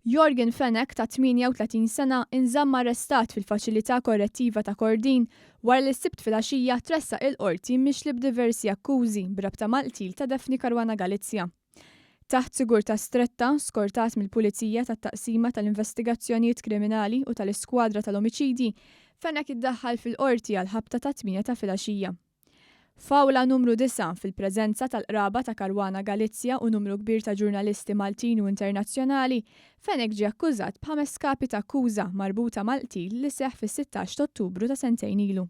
Yorgen Fenech ta' 38 sena inżamm arrestat fil-Faċilità Korrettiva ta' Kordin wara li s-Sibt filgħaxija tressaq il-Qorti mixli b'diversi akkużi b'rabta mal-qtil ta' Daphne Caruana Galizia. Taħt sigurtà stretta, skortat mill-Pulizija tat-Taqsima tal-Investigazzjonijiet Kriminali u tal-Iskwadra tal-Omiċidji, Fenech iddaħħal fil-Qorti għall-ħabta tat-tmienja ta' filgħaxija. F'awla numru disgħa, fil-preżenza tal-qraba ta' Caruana Galizia u numru kbir ta' ġurnalisti Maltin u internazzjonali, Fenech ġie akkużat b'ħames kapi ta' akkuża marbuta mal-qtil li seħħ fis-16 t'Ottubru ta' sentejn ilu.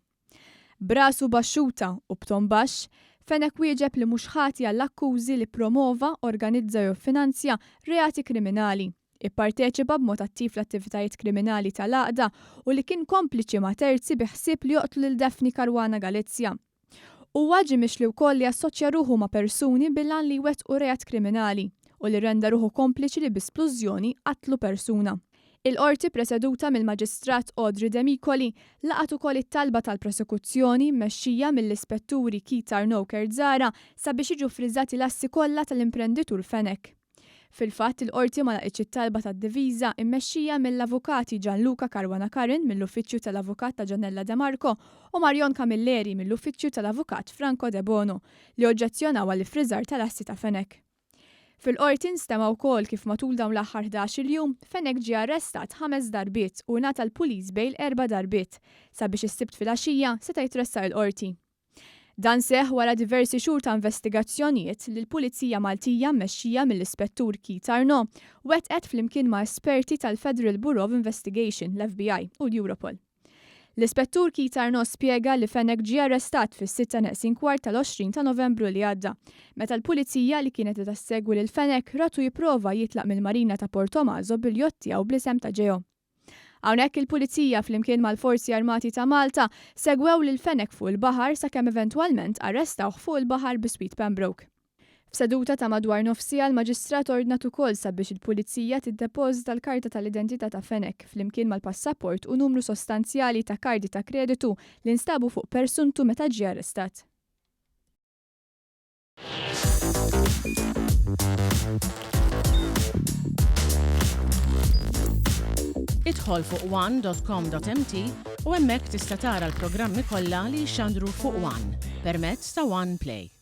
B'rasu baxxuta u b'ton baxx, Fenech wieġeb li mhux ħati għall-akkużi li ppromova, organizza jew ffinanzja reati kriminali, ipparteċipa b'mod attiv fl-attivitajiet kriminali tal-għaqda u li kien kompliċi ma' terzi bi ħsieb li joqtlu lil Daphne Caruana Galizia. Huwa ġie mixli wkoll li assoċja ruħu ma' persuni bil-għan li jwettqu reat kriminali u li rrenda ruħu kompliċi li bi splużjoni qatlu persuna. Il-Qorti preseduta mill-Maġistrat Audrey Demicoli laqgħet ukoll it-talba tal-prosekuzzjoni mmexxija mill-Ispetturi Keith Arnaud Kerzara sabiex jiġu ffriżati l-assi kollha tal-imprenditur Fenech. Fil-fatt, il-Qorti ma laqgħitx it-talba tad-diviża mmexxija mill-Avukati Gianluca Caruana Curran mill-Uffiċċju tal-Avukat ta' Gianella De Marco u Marion Camilleri mill-Uffiċċju tal-Avukat Franco Debono li oġġezzjonaw għall-iffriżar tal-assi ta' Fenech. Fil-Qorti nstema' wkoll kif matul dawn l-aħħar 11-il jum, Fenech ġie arrestat ħames darbiet u ngħata l-police bail erba' darbiet sabiex is-Sibt filgħaxija seta' jitressaq il-Qorti. Dan seħħ wara diversi xhur ta' investigazzjonijiet li l-Pulizija Maltija mmexxija mill-Ispettur Keith Arnaud wettqet flimkien ma' esperti tal-Federal Bureau of Investigation, l-FBI, u l-Europol. L-Ispettur Keith Arnaud spjega li Fenech ġie arrestat fis-sitta neqsin kwart tal-20 ta' Novembru li għadda, meta l-Pulizija li kienet qiegħda ssegwi lil Fenech ratu jipprova jitlaq mill-marina ta' Portomaso bil-jott tiegħu bl-isem ta' Geo. Hawnhekk il-Pulizija flimkien mal-Forzi Armati ta' Malta segwew lil Fenech fuq il-baħar sakemm eventwalment arrestawh fuq il-baħar biswit Pembroke. F'seduta ta' madwar nofs siegħa l-Maġistrat ordnat ukoll sabiex il-Pulizija tiddepożita l-karta tal-identità ta' Fenech flimkien mal-passaport u numru sostanzjali ta' kardi ta' kreditu li nstabu fuq persuntu meta ġie arrestat. Idħol fuq one.com.mt u hemmhekk tista' tara l-programmi kollha li jixxandru fuq One permezz ta' One Play.